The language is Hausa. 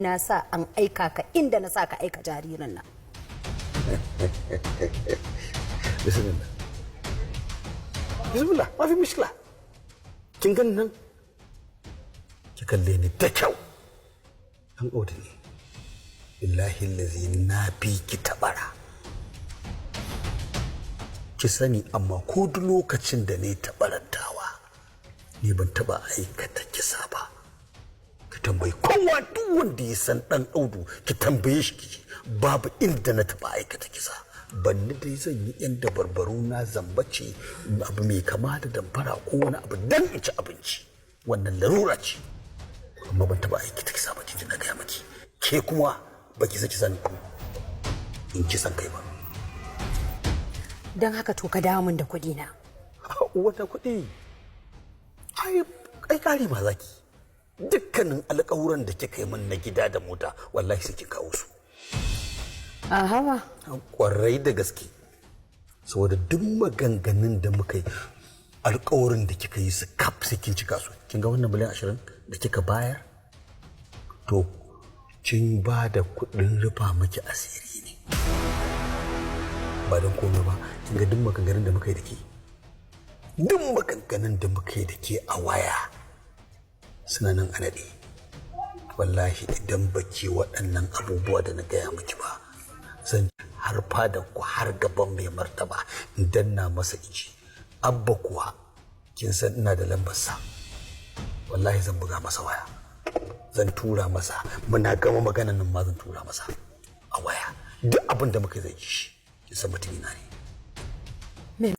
Na sa an aika ka inda na sa ka aika jaririn nan. Bismillah. Bismillah, mafi mishkila. Kin gan nan? Ki kalle ni da kyau. An audu ne. Billahi lazi na bi ki tabara. Ki sani amma ko duk lokacin da ne tabarantawa ni ban taba aikata kisa ba. Ki tambayi kowa, duk wanda ya san dan audu ki tambaye shi kiji babu inda na taba aikata kisa. Banni dai zan yi yan dabarbaru na zambace abu mai kama da damfara ko wani abu dan in ci abinci, wannan larura ce, amma ban taba aikata kisa ba. Kiji na gaya maki, ke kuma baki saki san in kisan kai ba. Don haka to ka dawo min da kuɗi na. Wata kuɗi? Ai ai kari ma zaki. Dukkanin alƙawuran da kika yi min na gida da mota, wallahi sai kin kawo su. A hawa. Kwarai da gaske, saboda duk maganganun da muka yi, alƙawarin da kika yi su kaf sai kin cika su. Kin ga wannan miliyan 20 da kika bayar, to kin ba da kuɗin rufa miki asiri ne, ba don komai ba. Kin ga duk maganganun da muka yi da ke, duk maganganun da muka yi da ke a waya suna nan a naɗe. Wallahi idan baki waɗannan abubuwa da na gaya miki ba, zan har fadan ku har gaban mai martaba in danna masa iji. Abba kuwa kin san ina da lambarsa, wallahi zan buga masa waya, zan tura masa. Muna gama maganan nan ma zan tura masa a waya, duk abin da muka zai ji shi. Kin san mutum ina ne.